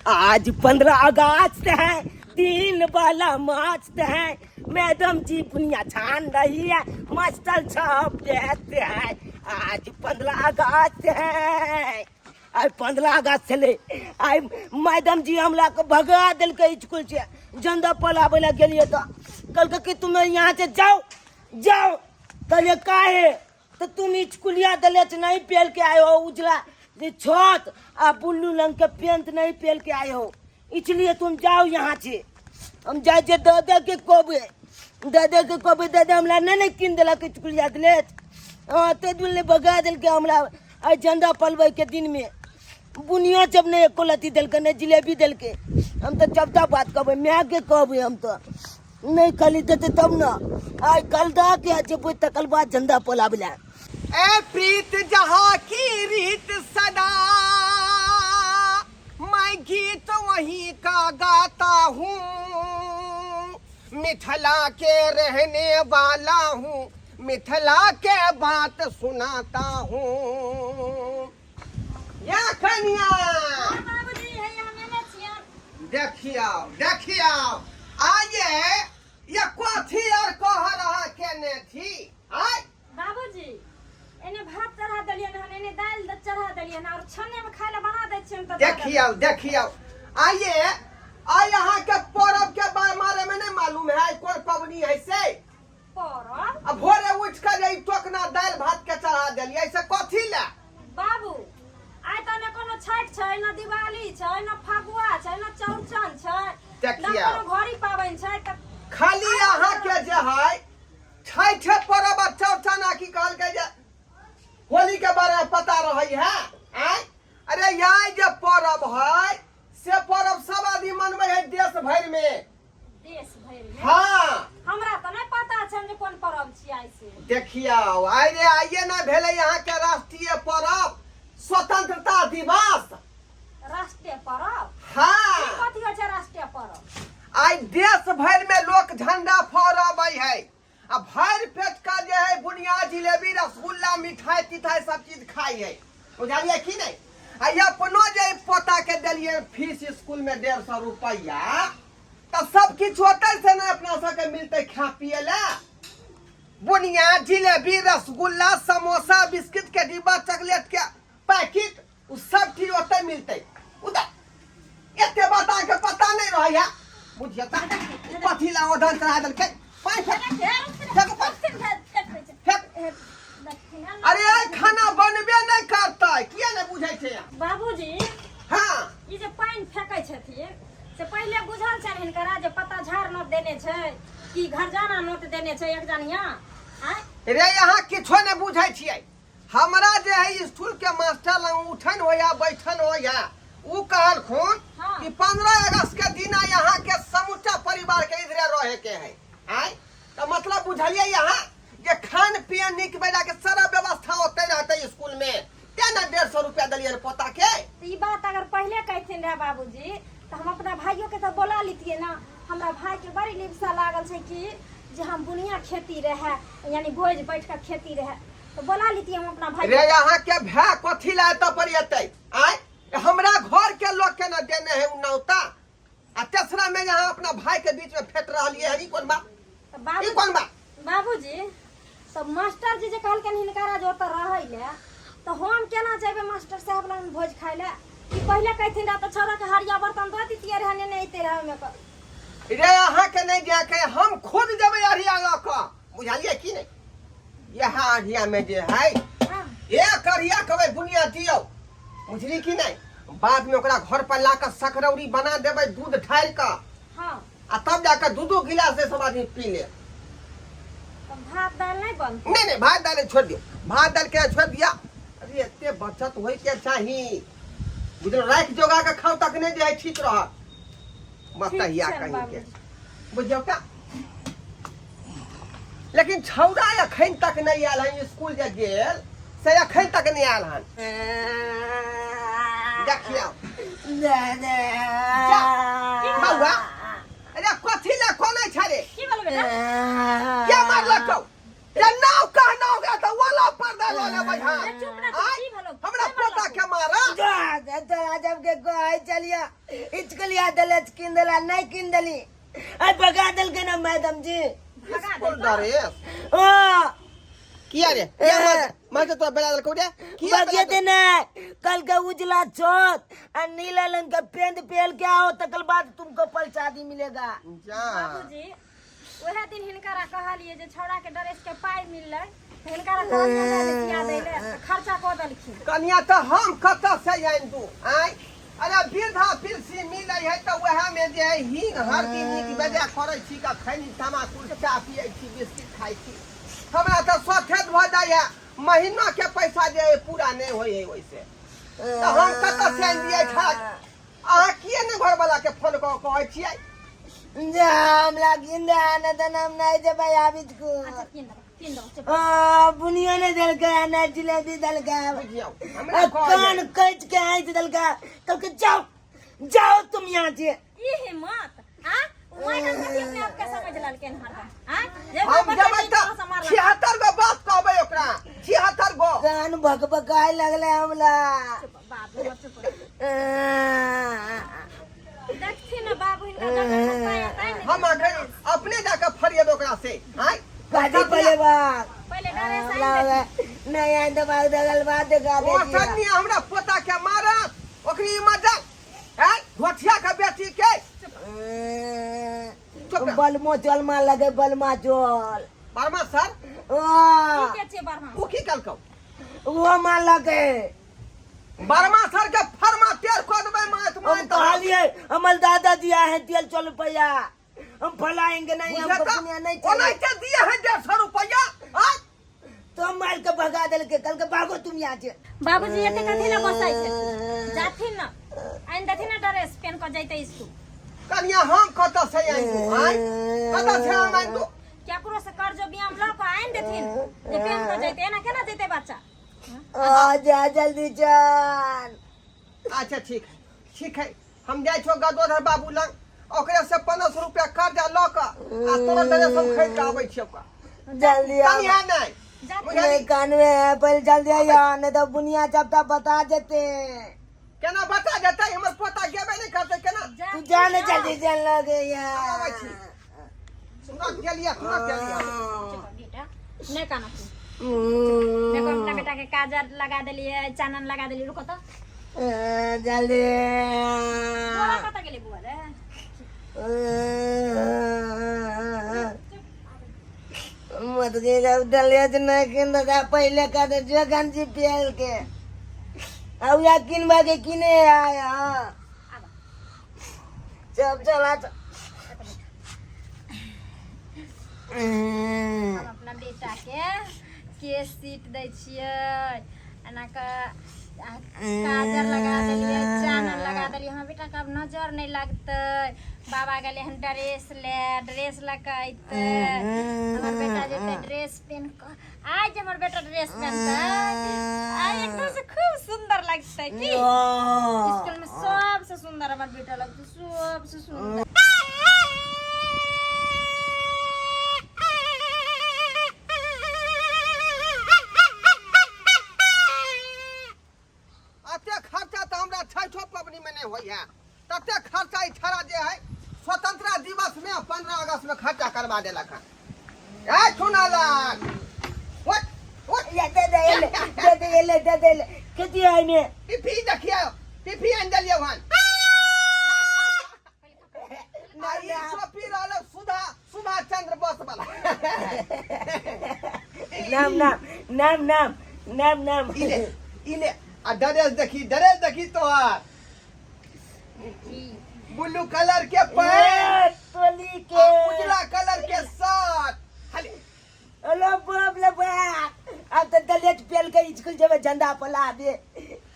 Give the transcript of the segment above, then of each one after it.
आज 15 अगस्त है, दिन वाला मस्त है। मैडम जी बुनिया छान रही है, मास्टर साहब व्यस्त है। आज 15 अगस्त है। आइ 15 अगस्त छलै। आइ मैडम जी हमरा के भगा देलकै स्कूल से। झंडा पलाबै लए गेलियै तऽ कहलकै कि तुम यहाँ से जाओ जाओ। कहलियै काहे? तो तुम स्कूलिया ड्रेस नहीं पहन के आए हो, उजला जे छत आ ब्लू रंग के पेंट नहीं पहन के आए हो, इसलिए तुम जाओ यहाँ से। हम जाए जे दादा के कहबे, दादा के कहबे, दादा हमरा नहीं ने कीन देलक स्कूलिया ड्रेस। हाँ, ते दिन ले भगा देलकै हमरा। आइ झंडा पलबै के दिन में बुनिया जब नहीं एको लत्ती देलकै, नहीं जिलेबी देलकै। हम तऽ चपटा बात कहबै, माय के कहबै। हम तऽ नहीं खाली देते तब न। आइ कल दऽ के जेबै तकर बाद झंडा पलाबै लए। ए प्रीत जहाँ की रीत सदा, मैं गीत वहीं का गाता हूँ। मिथिला के रहने वाला हूँ, मिथिला के बात सुनाता हूँ। या कनिया। बाबूजी, हैया हम एने छियन। देखियो देखियो, आइए ये कथी आर कह रहा केने थी आय? बाबूजी, एने भात चढ़ा देलियन हन, एने दालि चढ़ा देलियन और छन्ने में खाय ला बना दै छियन तऽ। देखियो देखियो, आइए आइ अहाँ के परब के बारे में नहीं मालूम है? आइ कोन पबनी है से? परब? आ भोरे उठ के जे ई टोकना दालि भात के चढ़ा देलियै से कथी ले? बाबू, आइ तऽ ने कोनो छठि छै, ने दिवाली छै, ने फगुआ छै, ने चौरचन छै, ने देखियौ। कोनो घड़ी पाबनि छै तऽ। खाली अहाँ के जे है छठि परब आ चौरचन आ की कहलकै जे होली के बारे में पता रहै है आँय? अरे यार, जे परब है से परब सब आदमी मनबै है देश भरि में। देश भरि में? हाँ। हमरा तऽ नहि पता छै जे कोन परब छियै आइ से। देखियौ, आइ रे आइए ना भेलै अहाँ के राष्ट्रीय परब स्वतंत्रता दिवस। राष्ट्रीय परब? हाँ। ई कथी होइ छै राष्ट्रीय परब? आइ देश भरि में लोक झंडा फहराबै है आ भरि पेट का जे है बुनिया, जिलेबी, रसगुल्ला, मिठाई तिठाई सब चीज खाइ है। बुझलियै की नहि? आ ई अपनो जे ई पोता के देलियै फीस स्कूल में 150 रुपैआ, तऽ सब किछु होतै से ने अपना सबके मिलतै खा पिए लए। बुनिया, जिलेबी, रसगुल्ला, समोसा, बिस्किट के डिब्बा, चॉकलेट के पैकेट, उ सब चीज ओतै मिलतै। उ तऽ एते बात अहाँके पता नहि रहैया। बुझियौ तऽ कथी ला ओधन चढ़ा देलकै? पानि फेक, फेक, पानि फेक। अरे, खाना बनबे नहि करतै। किया नहि बुझै छै अहाँ? बाबूजी। हाँ। ई जे पानि फेकै छथिन से पहिले बुझल छनि हिनकरा जे पता झाड़ नोत देने छै कि घर जाना नोत देने छै एक जनिया आँय? रे, अहाँ किछो नहि बुझै छियै। हमरा जे है स्कूल के मास्टर लग उठन होया बैठन होया, उ कहलखुन कि 15 अगस्त के दिन यहाँ के समूचा परिवार के इधरे रहे के है। आय तो मतलब बुझलिए यहाँ जे खान पियन निक बेजा के सारा व्यवस्था होते रहते स्कूल में, तें ना 150 रुपया दिलियै पोता के। तऽ ई बात अगर पहिले कहथिन रहे बाबूजी, तऽ हम अपना भाइयों के तऽ बोला लितियै ना। हमरा भाई के बड़ी लिप्सा लागल छै कि जे हम बुनिया खेती रहे, यानी भोज बैठ के खेती रहे, तऽ बोला लितियै हम अपना भाई रे, यहाँ के भाय कथी ला एतऽ पर एतै आय? हमरा घर के लोग के ना देने है उ नौता, आ तेसरा में यहाँ अपना भाई के बीच में फेट रहलिए है। ई कोन बात? तऽ बाबू ई कोन बात? बाबूजी, तऽ मास्टर जी जे कहलखिन हिनकरा जे ओतऽ रहै लए, तऽ हम केना जेबै मास्टर साहब लग भोज खाय लए? ई पहिले कहथिन रहे तऽ छौड़ा के हरिया बर्तन दऽ दितियै रहे, नेने अइते रहे ओहिमे कऽ। रे, अहाँ के नहीं जाके, हम खुद जेबै अरिया लऽ कऽ। बुझलियै की नहीं? यहाँ अरिया में जे है एक अरिया कहबै बुनिया दियौ, बुझली की नहीं? बाद में ओकरा घर पर ला कऽ सकरौरी बना देबै दूध ढारि कऽ आ तब जाकर दू दू गिलास से सब आदमी पी ले। तऽ भात दालि नहि बनतै? नहीं नहीं, भात दाल छोड़ दियो, भात दाल के छोड़ दिया। अरे, एते बचत होय के चाही, बुझलो? राख जोगा के खाओ तक नहीं जे है ठीक रहत। मस्त ठीक हिया छै कहीं के। बाबूजी। बुझियौ का, लेकिन छौड़ा अखन तक नहीं आयल हन। स्कूल जे गेल से अखन तक नहीं आयल हन। देखियौ जा, बौआ, अरे कथी ला कोनै छै रे? की भेलो बेटा? के मारलक कौ रे? नाव कहना हो गया तो वाला पर्दा लऽ लेबै हम। अरे चुप ना। आँय? की भेलो? हमरा के मारलक? पोता के मारा जा तोरा जब के कहै चलिया इचकलिया दले किन देला नहीं किन देली आई भगा देलकै ना मैडम जी भगा स्कूल देलकौ। ड्रेस ओ किया रे किया मार मार के तोरा बेला देलकौ रे किया बगे बेला ने कल के उजला छत और नीला रंग का पेंट पहन के आओ तकल बाद तुमको प्रसादी मिलेगा जा बाबूजी उएह दिन हिनकरा कहलिए जे छौड़ा के ड्रेस के पाइ मिललै तऽ हिनकरा कहलिए हमरा जे सिया दै ले तऽ खर्चा कऽ देलखिन कनिया तऽ हम कतऽ से आनि दू आँय अरे वृद्धा पेंशन मिलै है तऽ वएह में जे है हींग हरदी नीक बेजाय करै छी का खैनी तमाकुल चाह पियै छी बिस्किट खाइ छी हमरा तऽ सफेद भऽ जाइ है महीना के पैसा जे है पूरा नहि होइ है ओहिसे तऽ हम कतऽ से आनि दियै खाक अहाँ किए नहि घरवाला के फोन कऽ कहै छियै जा हमरा गिंदा न तऽ हम नहीं जेबै आबि को अच्छा कीन देबौ कीन देबौ चुप आ बुनियो नहीं देलकै आ नहीं जिलेबी देलकै बुझियौ हमरा आ कहै कान कैच के आँच देलकै कहलकै जाओ जाओ तुम यहाँ से ई हिम्मत आ उ मैडम कथी अपने आप के समझ लेलखिन हरदम आ जे हम जेबै तऽ 76 गो बात कहबै ओकरा 76 गो कान भकभकाय लगलै हमरा बाबू चुप देखथिन ने बाबू हिनका जखन पाइ एतै ने हम अखन अपने जाके फरिएबै ओकरा से आँय गाड़ी पहले बार पहिले ड्रेस आनि देथिन नहीं आए तो भाग दगल बाद देखा ओ दे सन्नी हमरा पोता के मारत ओकरी मजा आँय घोठिया के बेटी के चुप रह। बलमो चल मार लगे बलमा चल बर्मा सर वाह, की के छियै बर्मा ओ की कहलकौ वो मार लगे बर्मा सर के फरमा टेर कऽ देबै माथ हम माथ कहलिए हमर दादा दिया है तेल चल रुपया हम फलाएंगे नहीं हमको दुनिया नहीं चाहिए ओनाहिते दिए है 150 रुपया आँय तो हम मार के भगा दिल के कल के भागो तुम यहाँ से बाबूजी एते कथी लए बसै छथिन जाथिन न आनि देथिन न ड्रेस पेन कऽ जैतै स्कूल कनिया हम कतऽ से आनि दू आँय कतऽ से हम आनि दू केकरो से कर्जो बियाम लऽ कऽ आनि देथिन जे पेन कऽ जैतै एना केना जैतै बच्चा आ जा जल्दी चल अच्छा ठीक है ठीक है हम जाइ छो गदोधर बाबू लग ओकरे से 1500 रुपया कर्जा लऽ कऽ आ तोरा ड्रेस हम खरीद कऽ आबै छियौ का जल्दी आ कनिया नहि जाथिन नहीं कानवे है पहले जल्दी आइए नहीं तो बुनिया चपटा बता देते केना बता देतै हमर पोता गेबे नहि करतै केना तू जाने जल्दी चल लगे हम आबै यार छी तुरंत गेलियै तुरंत गेलियै चुप बेटा नहि कानऽ तू देखो अपना बेटा के काजर लगा देलियै चानन लगा देलियै रुको तऽ जल्दी तोरा कतऽ गेलै बुआ रे मत के जब दलेज नहीं किन दे पहले का दे जो गंजी पेल के अब या किनबा के किने आया आबा चल चला चल हम अपना बेटा के केस सीट दै छियै एना कऽ आ काजर लगा देलियै चानन लगा देलियै हमर बेटाके आब नजर नहि लगतै बाबा गेलै हन ड्रेस ले ड्रेस लऽ कऽ अयतै हमर बेटा जेतै ड्रेस पेन्ह कऽ आज हमर बेटा ड्रेस पेन्हतै आइ एकदम से खूब सुंदर लगतै की स्कूल में सबसे सुंदर हमर बेटा लगतै सबसे सुंदर अते खर्चा तऽ हमरा छठो पबनी में नहीं होइया तते खर्चा ई छड़ा जे है स्वतंत्रता दिवस में 15 अगस्त में खर्चा करवा देलक हन ए चुनालाल उठ उठ या दे दे ले दे दे ले दे दे ले कथी है में टिफी देखियो टिफी आनि देलियौ हन आ ई टोपी रहल सुधा सुभाष चंद्र बोस वाला नाम नाम नाम नाम नाम नाम ई ले ई ले आ ड्रेस देखी ड्रेस देखी तोहर ब्लू कलर के पैंट टोली के आ उजला कलर के शर्ट खाली अरे बाप रे बाप अब तो दलित पेल के स्कूल जेबे झंडा पला दे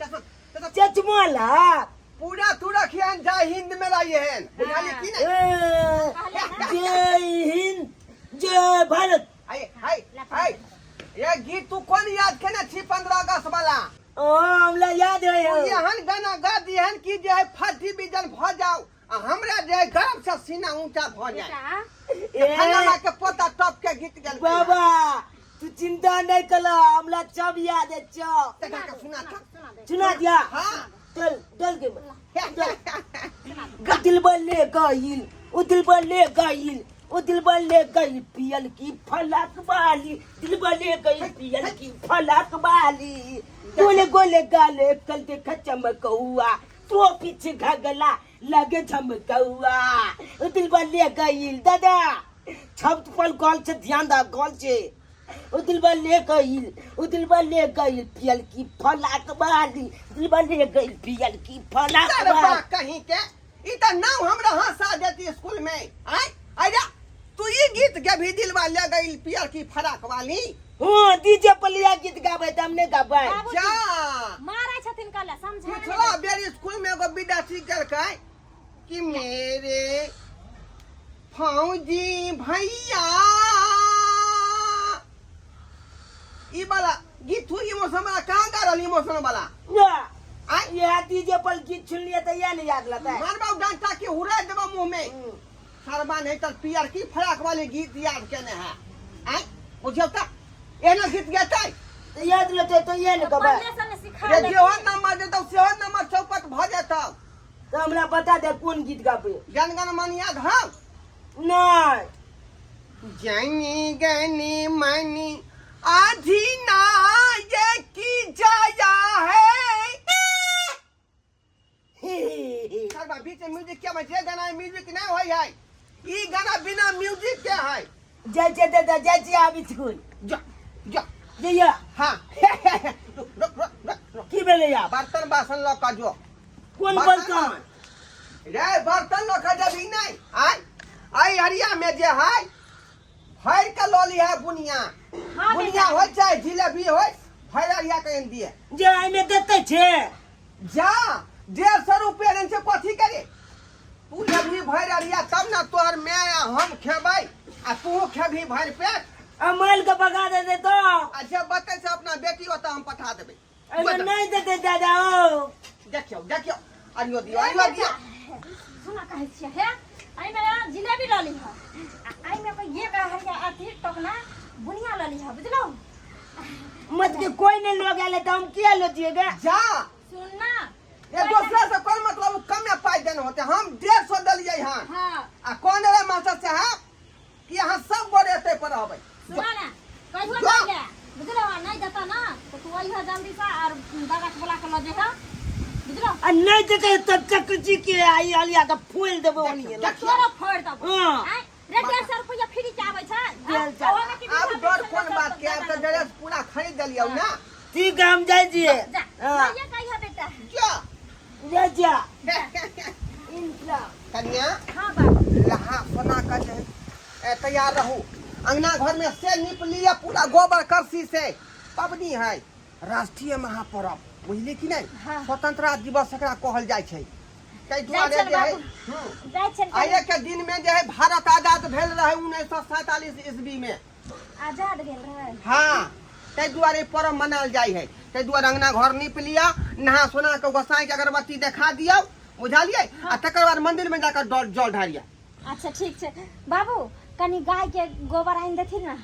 चश्मा चश्मा चचमो ला पूरा तू रखियन जय हिंद में लाइए बुझाली की नहीं जय हिंद जय भारत हाय हाय हाय ये गीत तू कौन याद केने छी 15 अगस्त वाला ओ हमरा याद है तू एहन गाना गा दिहन कि जे है फर्स्ट डिवीजन भ जाओ आ हमरा जे है गर्व से सीना ऊंचा भ जाए बेटा फलाना के पोता टॉप के गीत गेल बाबा तू तू चिंता नहीं कला, हमरा सब याद है छो। देखा के सुना था। सुना दिया। हाँ। चल चल के चल। दिल बल्ले गईल, ओ दिल बल्ले गईल, ओ दिल बल्ले गईल पियल की फलक वाली, दिल बल्ले गईल पियल की फलक वाली। गोले गोले गाले कल देख चमकौआ, तो पीछे घगला लगे झमकौआ, ओ दिल बल्ले गईल। दादा शब्द पर गल छे, ध्यान दा गल छे। ओ दिल बल्ले गईल, ओ दिल बल्ले गईल पियल की फलक वाली, दिल बल्ले गईल पियल की फलक अरे बा वाली। कहीं के ई त नाम हमरा हंसा देती स्कूल में। आय अरे तू ई गीत के भी दिलवा ले गईल पियर की फराक वाली। हाँ, डीजे पर लिया गीत गाबै त हम नहि गाबै। बाबूजी, जा मारै छथिन कल समझा पिछला बेर स्कूल में एगो विद्यार्थी केलकै कि मेरे फौजी भैया, ई वाला गीत थू इमोशन वाला कहाँ गा रहल इमोशन वाला? ना, आय यह डीजे पर गीत सुन लिया तो यह नहीं याद रहता है। मारबा डंटा के हुरा देबा मुंह में। सरबा नहीं तो पियर की फराक वाली गीत याद केने है। आय बुझियौ त एना गीत गेतै तो याद रहते तो यह नहीं गबै। पहिले से ने सिखा रे देथिन। जेहो नंबर देतौ सेहो नंबर चौपट भऽ जेतौ। तो हमरा बता दे कोन गीत गाबै। जनगण मन याद हौ? नहीं। जनी गनी मनी आधी ना ये की जाया है। सरबा बीच में म्यूजिक क्या जे गाना म्यूजिक नहीं होय है, ई गाना बिना म्यूजिक के है। जय जय दादा जय जय आबी स्कूल। जा जा जइया। हाँ। रुक रुक रुक रुक रुक। की भेलै आब? बर्तन बासन लऽ कऽ जो। कोन बर्तन? रे बर्तन लऽ कऽ जेबही नहि। आय आइ हरिया में जे है भरि के लऽ लिहे बुनिया। हाँ, बुनिया बेटा। होइ चाहे जिलेबी होइ, भरि अरिया के आनि दिए। जे एहिमे देते छे। जा 150 रुपया देने छै कथी करे? तू लेबही भरि अरिया तब ना तोहर माय आ हम खेबै आ तू खेबही भरि पेट। आ माल के बगा देते तो। अच्छा बतै से अपना बेटी ओतऽ हम पठा देबै। एहिमे नहीं देते दादा ओ। देखियौ देखियौ अरियो दियौ अरियो दियौ। सुना कहै छियै हे, एहिमे जिलेबी लऽ लिह आ एहिमे कोई एक हरिया अथी टोकना बुनिया लऽ लिह, बुझलौ? मत के कोई नहीं लोग आले तो हम किया लो दिएगा? जा सुन ना, ये दूसरा से कोई मतलब कम में पाई देने होते, हम 150 देलियै हन। हाँ। आ कौन रे मास्टर साहब कि अहाँ सब गोरे एते पर रहबै। सुना ना कहियो जा। नहीं ले, बुझलौ? नहीं देता ना तो तू अइह जल्दी से और दादा के बोला के लऽ जइह, बुझलौ? आ नहीं देते तो चकची के आई अलिया के फूल देबो ओनिए। देखियौ। तोरो फोड़ देबो। हाँ। आँय, रे 150 रुपया फ्री के आबै छै। देल जा। ओहोमे कि आब बीघा डर बीघा कोन बात के, आब तऽ ड्रेस पूरा खरीद देलियौ ना। ठीक है हम जाइ छियै। जा। हाँ। जाइए कहियो बेटा। जा। जा जा। इनकलाब। कन्या। हाँ बाबू। लहा सोना के जे है, तैयार रहू। अंगना घर में से नीप लिया पूरा गोबर करसी से। पबनी है राष्ट्रीय महापर्व, बुझली कि नहीं? हाँ। स्वतंत्रता दिवस एकरा कहल जाइ छै। ताहि जाइ दुआरे छल जे है, बाबू। हम्म। जाइ छल। आइए के दिन में जे है भारत आजाद भेल रहे 1947 ईस्वी में। आजाद भेल रहे। हाँ, ताहि दुआरे पर्व मनायल जाइ है। ताहि दुआरे अंगना घर नीप लिया, नहा सोना के गोसाई के अगरबत्ती देखा दियौ, बुझलियै? आ तकर बाद मंदिर में जाकर जल ढारिया। अच्छा ठीक छै बाबू, कनी गाय के गोबर आनि देथिन ना।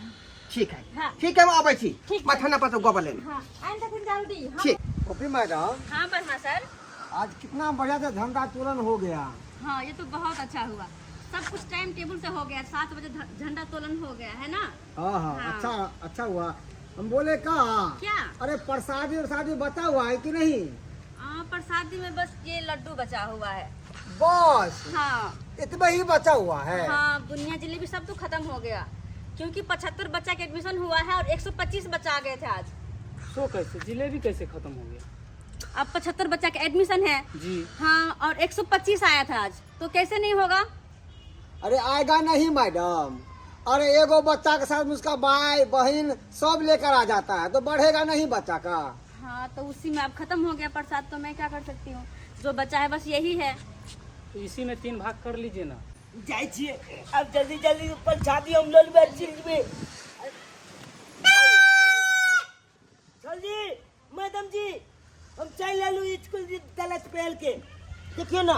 ठीक है। हाँ। ठीक है, हम आबै छी। ठीक छै। मथाना पर से गोबर लेने। हाँ, आनि देथिन जल्दी। हाँ। ठीक। गोपी मैडम। हाँ वर्मा सर। आज कितना बढ़िया से झंडा तोलन हो गया। हाँ ये तो बहुत अच्छा हुआ, सब कुछ टाइम टेबल से हो गया, 7 बजे झंडा तोलन हो गया है ना। हाँ हाँ, हाँ। अच्छा अच्छा हुआ। हम बोले का क्या? अरे प्रसादी उरसादी बचा हुआ है कि नहीं? हाँ प्रसादी में बस ये लड्डू बचा हुआ है बस। हाँ। इतना ही बचा हुआ है। हाँ बुनिया जलेबी सब तो खत्म हो गया, क्योंकि 75 बच्चा के एडमिशन हुआ है और 125 बच्चा आ गए थे आज। सो कैसे जिलेबी कैसे खत्म हो गया? अब 75 बच्चा के एडमिशन है जी। हाँ, और 125 आया था आज, तो कैसे नहीं होगा? अरे आएगा नहीं मैडम, अरे एगो बच्चा के साथ उसका भाई बहन सब लेकर आ जाता है तो बढ़ेगा नहीं बच्चा का। हाँ तो उसी में अब खत्म हो गया प्रसाद, तो मैं क्या कर सकती हूँ, जो बचा है बस यही है। तो इसी में 3 भाग कर लीजिए ना। जाइ छियै अब जल्दी जल्दी प्रसादी हम लऽ लेबै, चलि जेबै। चल जी मैडम जी, हम चलि एलहुँ स्कूल जी गलत पहन के। देखियो ना,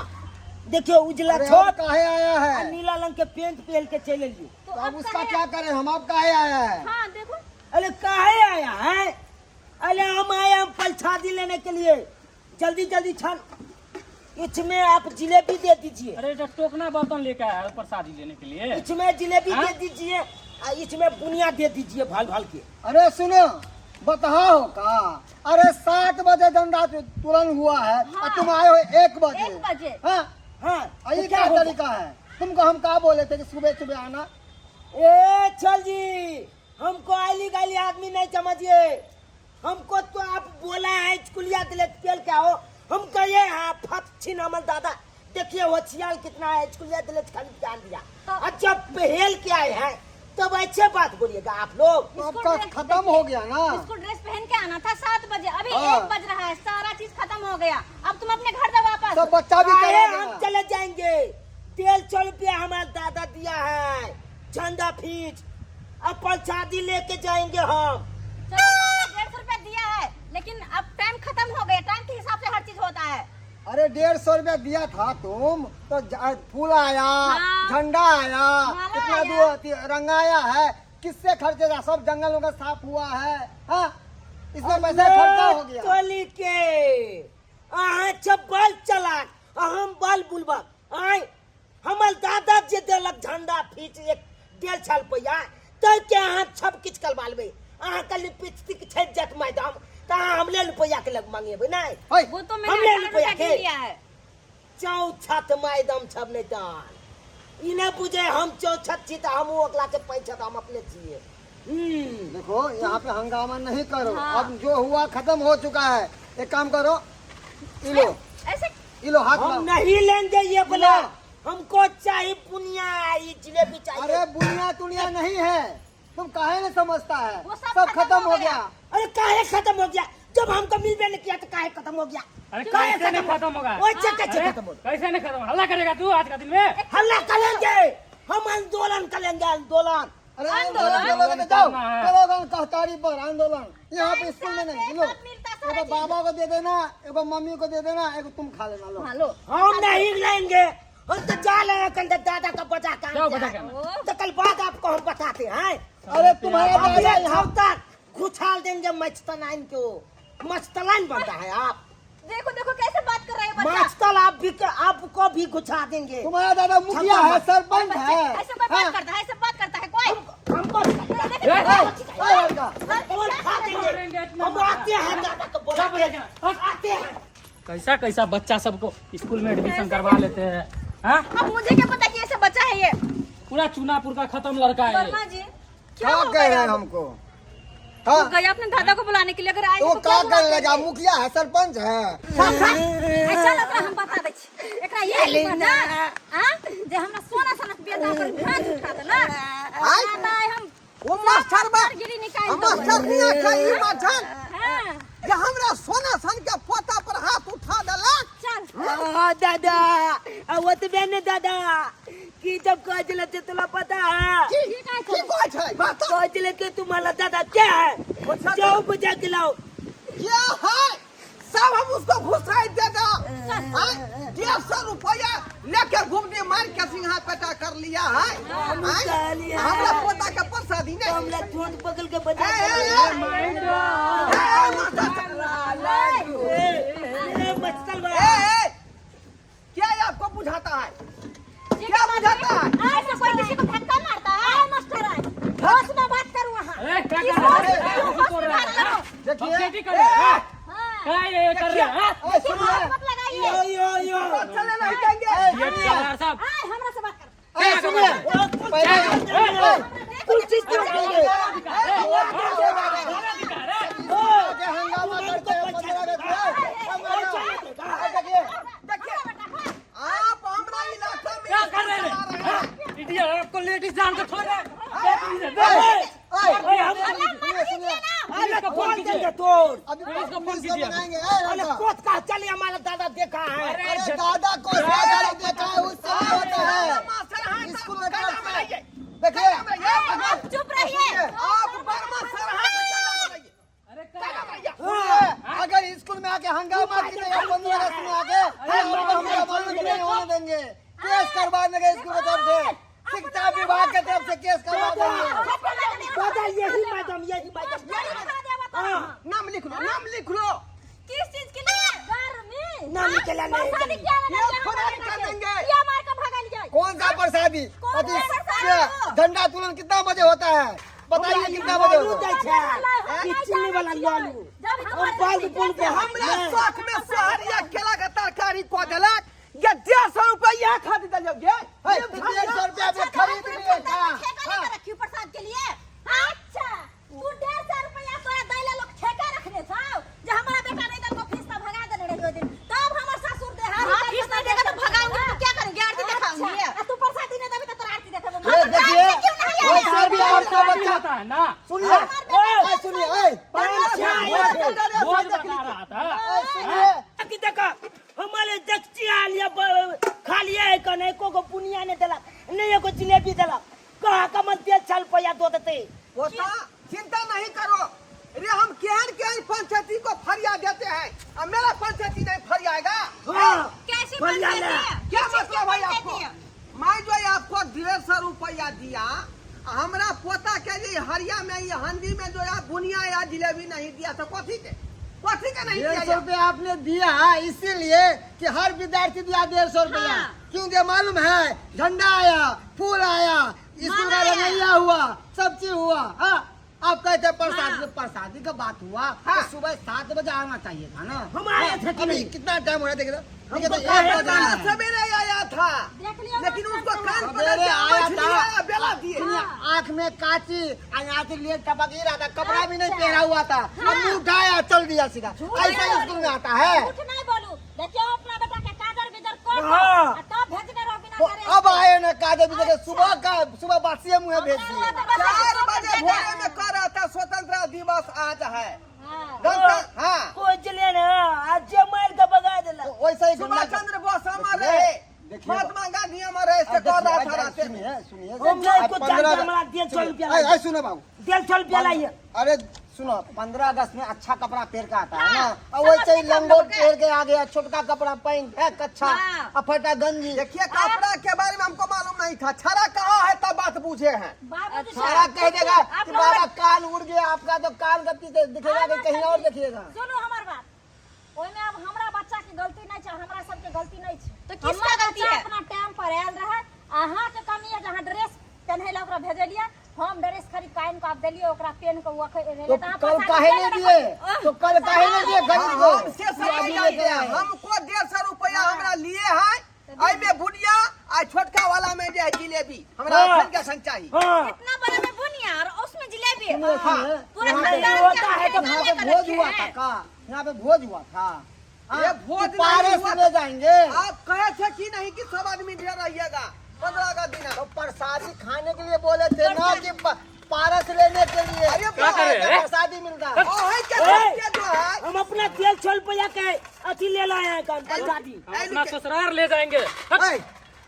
देखियो उजला अरे छोट अब काहे आया है? आ नीला रंग के पेंट पहन के चलि एलियै। तो अब उसका क्या करें हम, अब काहे आया है? हाँ देखो। अरे काहे आया है? अरे हम आए हम प्रसादी लेने के लिए। जल्दी जल्दी छान, इसमें आप जिलेबी दे दीजिए। अरे जो टोकना बर्तन लेके आया है प्रसादी लेने के लिए। इसमें जिलेबी हाँ? दे दीजिए आ इसमें बुनिया दे दीजिए भाल भाल के। अरे सुनो, बताओ का, अरे 7 बजे झंडा तुरंत हुआ है और तुम आए हो 1 बजे। 1 बजे। हाँ हाँ, और ये तो क्या हो गया? तरीका है? तुमको हम क्या बोले थे कि सुबह सुबह आना? ए चल जी, हमको आली गाली आदमी नहीं समझिए। हमको तो आप बोला है स्कूलिया दिले पेल क्या हो, हम कहिए हाँ फत छिन अमल दादा, देखिए वो छियाल कितना है, स्कूलिया दिले खाली ज्ञान दिया। और जब पहल के आए हैं तब ऐसे बात बोलिएगा आप लोग। तो आपका खत्म हो गया ना। इसको ड्रेस पहन के आना था 7 बजे, अभी हाँ। 1 बज रहा है, सारा चीज खत्म हो गया। अब तुम अपने घर जाओ वापस। सब बच्चा भी आए चला हम गया। चले जाएंगे। 150 रुपया हमारा दादा दिया है चंदा फीस, अब प्रसादी लेके जाएंगे हम। चलो, 150 रुपया दिया है, लेकिन अब टाइम खत्म हो गया, टाइम के हिसाब से हर चीज होता है। अरे 150 रुपया दिया था तुम तो फूल आया, हाँ। झंडा आया, माला इतना आया। दूर रंगाया है, किससे खर्चेगा? सब जंगल वंगल साफ हुआ है। हाँ, इसमें पैसा खर्चा हो गया। टोली के अहाँ सब बल चलाक, हम बल बुलबक। आय हमर दादा जे देलक झंडा फीच 1.5 रुपया, तो के अहाँ सब किछु करवा लेबै। अहाँ के लिपस्टिक छटि जायत मैडम, तऽ अहाँ हमरे रुपया के लग मंगेबै नहि? ओए, वो तो हम मैंने ले 18 रुपया रुपया के। दे लिया है। चौछत मैडम सब नहि तहन ई नहि बुझे हम चौछत छी तऽ हमहूँ ओकरा के पैसा तऽ हम अपने छियै। देखो यहाँ पे हंगामा नहीं करो। हाँ। अब जो हुआ खत्म हो चुका है। एक काम करो, ये लो, ऐसे ये लो हाथ हम लाओ। नहीं लेंगे ये बोला, हमको चाहिए पुनिया, ये जिलेबी चाहिए। अरे बुनिया तुनिया नहीं है, तुम काहे नहीं समझता है? वो सब सब खत्म हो गया। अरे काहे खत्म हो गया? जब हमको मिलबे नहीं किया तो काहे खत्म हो गया? अरे काहे कैसे नहीं खत्म खत्म होगा? ओए चक्का अरे, खत्म हो गया। कैसे नहीं खत्म? हल्ला करेगा तू आज का दिन में? हल्ला करेंगे हम, आंदोलन करेंगे, आंदोलन। अरे आंदोलन आंदोलन करोगे तो जाओ करना है। करोगे कहतारी पर आंदोलन। यहाँ पे स्कूल में नहीं। लो, साथ मिलता सारा एगो बाबा को दे देना, एगो मम्मी को दे देना, एगो तुम खा लेना। लो हाँ लो। हम नहीं लेंगे, हम तो जा रहे हैं कंदे दादा का बजा के जाओ बजा के आना। तो कल बाद आपको हम बताते हैं। अरे तुम्हारा अब दादा ये यहाँ तक घुछाल देंगे मस्तलाइन को। मस्तलाइन बनता है आप। देखो देखो कैसे बात कर रहे हैं बच्चा। मस्तल आप भी आपको भी घुसा देंगे। तुम्हारा दादा मुखिया है, सरपंच है। ऐसे कोई बात करता है? ऐसे बात करता है कोई? हमको ओए लड़का, और खा देंगे हम। आते हैं दादा को बुला के आते हैं। कैसा कैसा बच्चा सबको स्कूल में एडमिशन करवा लेते हैं। हाँ? अब मुझे क्या पता कि ऐसे बच्चा है ये। पूरा चूनापुर का खत्म लड़का है ये। वर्मा जी क्या क्या हो कह गया रहे हैं अब? हमको? वो हाँ गया अपने दादा को बुलाने के लिए, अगर आएंगे तो वो तो क्या क्या करने लगा? मुखिया है, सरपंच है। ऐसा लग रहा हम बता दै छी एकरा ये नहीं ना हां जे हमरा सोना सनक बेटा पर भांज उठा देला। आय। आय हम वो मास्टर बा, गिरी निकाल हम मास्टर नहीं है ई मास्टर हां जे हमरा सोना सन के पोता पर हाथ उठा देलक। चल। हाँ दादा, ओतबे ने दादा की जब कह दिले ते तोला पता है। की की कहै छै बात? कह दिले कि तुम्हारा दादा क्या है, जाओ बजा के लाओ। क्या है सब हम उसको घुसाई देगा। 150 रुपया लेके घूमने मार के सिंहा पेटा कर लिया है। हम कहलिए। हमरा पोता के प्रसादी नहीं। हमरा थोड़ बगल के बजा ए, के ए, ए, ए, मास्टर। ए, मचतल बा। ए, ए, क्या ये आपको बुझाता है? क्या बुझाता है? ऐसे कोई किसी को धक्का मारता है? आए मास्टर आए, होश में बात करू वहाँ। अरे क्या कर रहे हैं? होश में बात करो। देखिए बदमाशी कर रहे हैं, हाँ? क्या ये कर रहे हैं, हाँ? ओए, सुनिए। मत लगाइए। यो यो यो चले नहीं देंगे। ये सरदार साहब आए हमरा से बात करो। ए, सुनिए। पहले कुछ चीज तो देंगे। आके हंगामा करते हैं 15 अगस्त में। देखिए देखिए आप हमरा इलाका में क्या कर रहे हैं? हाँ? इडियट, आपको लेडीज जान के छोड़ रहे हैं। ओए, ओए, हम सुनिए सुनिए, अरे तोड़ देंगे तोड़। अभी पुलिस को फोन पुलिस को कीजिए। बनाएंगे। ए, अरे लड़का। कोत का चलिए हमारा दादा देखा है। अरे दादा को दादा देखा है उससे होता है मास्टर हैं तो स्कूल में कायदा करते हैं। बनाइए। देखिए आप चुप रहिए। आप बर्मा सर हैं तो कायदा बनाइए। सुनिए, अगर स्कूल में आके हंगामा कीजिएगा 15 अगस्त में आके, हम हमारा मालूम नहीं होने देंगे। केस करवा देंगे स्कूल की तरफ से, शिक्षा विभाग के तरफ से केस करवा देंगे। दादा यही मैडम, यही मैडम। खा देबो तोरा। हाँ। नाम लिख लो, नाम लिख लो। किस चीज के लिए गर्मी? नाम निकला नहीं। प्रसादी क्या लेना ये है हमरा फरारी बेटा कर के? देंगे। ये मार के भगल जाए। कौन सा प्रसादी? कौन अति सा प्रसादी? ये झंडा तुलन कितना बजे होता है बताइए, कितना बजे लालू होता है? दै छै ई चीनी वाला लालू। जब हम बाल पुल पे हमरा शौक में सोहरिया केला के तरकारी कऽ देलक ये 150 रुपया खातिर देलियौ गे। हे, तो 150 रुपया में खरीद लिए का? ठेका लेकर रखियो प्रसाद के लिए। अच्छा, तू 150 रुपया तोरा दैला लोग ठेका रखने छौ जे हमारा बेटा नहीं देलको फीस त भगा देने रहियो दिन, तब हमर ससुर दे हारी। हाँ, फीस नहीं देगा तो भगाऊंगी तो क्या करूंगी? आरती दिखाऊंगी। आ तू प्रसादी नहीं देबी त तोरा आरती देखेबो। ये देखिए, क्यों नहीं आया? वैसे भी आपका बच्चा होता है ना। सुनिए, ए, सुनिए, ए, बोझ बना रहा था। ए, सुनिए। कि देखा हमारे देखती आलिया खालिए है कने एको गो बुनिया नहीं देलक, नहीं एगो जिलेबी देलक। कहाँ का मन 150 रुपया दो देते। पोता चिंता नहीं करो रे, हम केहन केहन पंचायती को फरिया देते हैं अब मेरा पंचायती नहीं फरियाएगा। हाँ। कैसी फरिया पंचायती ले। है? क्या किस चीज मतलब की है आपको? पंचायती है? मैं जो है आपको 150 रुपया दिया, हमरा पोता के लिए हरिया में ये हंडी में जो है बुनिया या जिलेबी नहीं दिया तो कथी के, कथी के नहीं डेढ़ दिया? सौ रुपया आपने दिया इसीलिए कि हर विद्यार्थी दिया 150 रुपया। क्यों दिया मालूम है? झंडा आया, फूल आया, स्कूल का रंगैया हुआ, सब चीज हुआ। हाँ, आप कहते हैं प्रसादी, प्रसादी का बात हुआ तो सुबह 7 बजे आना चाहिए था ना। हम आए थे कि अभी नहीं? कितना टाइम हो रहा है देखिए तो। देखिए तो हमको काहे 1 बज रहा है। सवेरे आया था, देख लियो, लेकिन उसको कान पकड़ सवेरे के आया मछली था। आया, बेला दिए। सुनिए, आँख में काची और यहाँ से लिए टपक ही रहा था, कपड़ा भी नहीं पहना हुआ था, अब मुंह उठाया चल दिया सीधा। ऐसा स्कूल में आता है? झूठ नहीं बोलू। देखियो अपना बेटा के काजर बिजर कर हाँ। आ तब भेजने रहो बिना तो करे। अब आए ना काजर बिजर, सुबह का सुबह बासी मुँह भेज दिए। 4 बजे भोरे में कह रहा था स्वतंत्रता दिवस आज है। हाँ। गणतंत्र, हाँ। कोई चले ना आज जे मार के भगा देला। तो वैसा ही सुभाष झंडा चंद्र बोस अमर देखिए, रहे, देखिए। महात्मा गांधी अमर रहे, से कह रहा था रास्ते में। सुनिए, सुनिए, हम नहीं आज कुछ 15 जानते, हमारा 150 रुपया आए, आए, सुनो बाबू, 150 रुपया लाइए। अरे सुनो, 15 अगस्त में अच्छा कपड़ा पहन के आता है ना, और वैसे ही लंगोट पहन के आ गया, छोटका कपड़ा पहन है, कच्छा और फटा गंजी। देखिए कपड़ा के बारे में हमको मालूम नहीं था, छड़ा कहा है तब बात पूछे हैं। बाबूजी सारा कह देगा आप कि लोग- बाबा कान उड़ गया आपका, तो कान का पीछे दिखेगा कि कहीं और देखिएगा। सुनू हमर बात, ओहिमे अब हमरा बच्चा के गलती नहीं छै, हमरा सबके गलती नहीं छै। तो किसका हमर गलती बच्चा है? अपना टाइम पर आयल रहे। अहाँ के कमी है जहाँ ड्रेस पहनै ला ओकरा भेजलियै, हम ड्रेस खरीद के आनि के आब देलियै ओकरा, पेन के ओ तो कल काहे नहीं दिए? तो कल काहे नहीं दिए गरीब को? हम से सब अभी नहीं लेके जानते हैं। आए। हमको 150 रुपया हमरा लिए है, एहि में बुनिया आ छोटका वाला में जे है जिलेबी, हमरा हाँ। अखन के संग चाही। हाँ। इतना बड़ा में बुनिया और उसमें जिलेबी। सुनिए, सुनिए, पूरा यहाँ पे- खानदान होता के है तो यहाँ पे लेकर भोज रखे हुआ था हैं। का? यहाँ पे भोज हुआ था। हाँ, ये भोज कि पारस नहीं हुआ ले जाएंगे। आप कहे थे कि नहीं कि सब आदमी ढेर रहिएगा 15 का दिन। तो प्रसादी खाने के लिए बोले थे ना कि पारस लेने के लिए। अरे क्या करे रे? प्रसादी मिलता है। ओहे के ओए! के जो है हम अपना 150 रुपया के अथी ले लाए हैं कौन प्रसादी। हम अपना ससुराल ले जाएंगे। ऐ,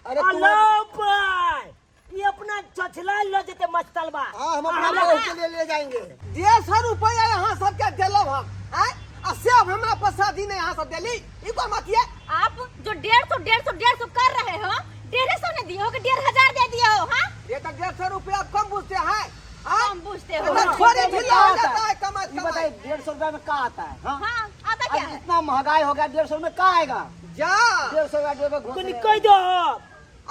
अरे तुम अलो भाई, ये अपना चचला लो जते मस्तलबा। हाँ, हम अपना बहू के लिए ले जाएंगे। 150 रुपया यहाँ सबके देलौ हम, आँय? आ सेब हमरा प्रसादी नहीं यहाँ सब देली, ई कोन बात ये? आप जो 150 150 150 कर रहे हो, 150 नहीं दिए हो कि 1500 दे दिए हो? हाँ, ये तो 150 रुपया आप कम पूछते हैं, आँय? कम पूछते हो। ये तो थोड़े ढीला हो क्या जाता आता है कमाई ये कमाई। बताइए, 150 रुपया में क्या आता है? हाँ? हाँ, आता क्या अब है? इतना महंगाई हो गया, 150 में क्या आएगा? जा 150 रुपया डेढ़ कोनी घोंसले। कह दो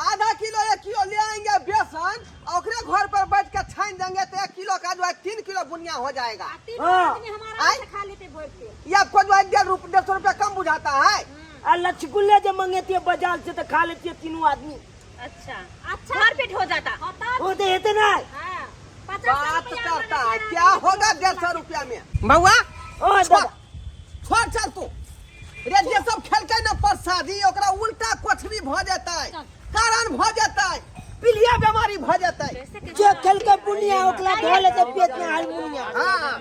आधा किलो 1 किलो ले आएंगे बेसन, ओकरे घर पर बैठ के छान देंगे तो 1 किलो का जो है 3 किलो बुनिया हो जाएगा। तीन हाँ। आदमी हमारा आय? से खा लेते भोज के। ये आपको जो है 150 रुपया कम बुझाता है। आ लचगुल्ले जो मंगेती बाजार से तो खा लेती तीनों आदमी। अच्छा अच्छा, भर पेट हो जाता। और तब वो तो इतना है। हाँ, 50 बात रुपया करता हमरा है, देना। क्या होगा 150 रुपया में? बउआ ओ दादा छोड़ चल तू रे, जे सब खेलकै ना प्रसादी ओकरा उल्टा कोठरी भ जेतै, कारण भ जेतै, पीलिया बीमारी भ जेतै। जे खेल के बुनिया ओकरा धो लेते पेट में हाल मुनिया। हाँ,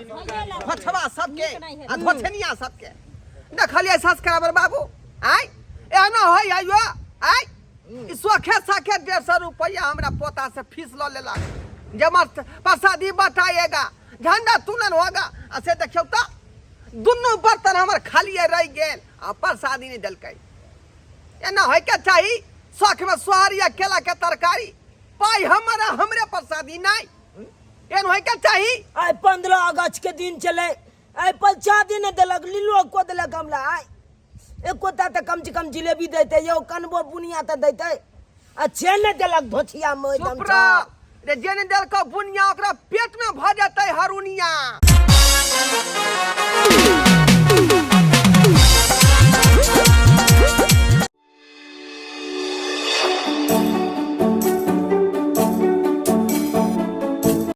धोछवा सबके आ धोछनिया सबके देखलियै सब्सक्राइबर बाबू, आय एना होइ आइयो आय ई सोखे साखे 150 रुपया हमरा पोता से फीस लऽ लेलक जे मस्त प्रसादी बटाएगा, झंडा तुलन होगा, आ से देखियौ तऽ दुनू बर्तन हमर खालिए रहि गेल आ प्रसादी नहि देलकै। एना होइके चाही, शौख में सोहारी आ केला के तरकारी, पाइ हमर आ हमरे प्रसादी नहि। एहन होय के चाही। आइ 15 अगस्त के दिन चले, आइ प्रसादी नहि देलक, लीलो को देलक हमरा। आइ एकोटा तऽ कम से कम जिलेबी देते यौ, कनबो बुनिया तऽ देते, आ से नहि देलक धोछिया में एकदम। चुप रह रे, जे नहि देलकौ बुनिया ओकरा पेट में भऽ जेतै हरुनिया।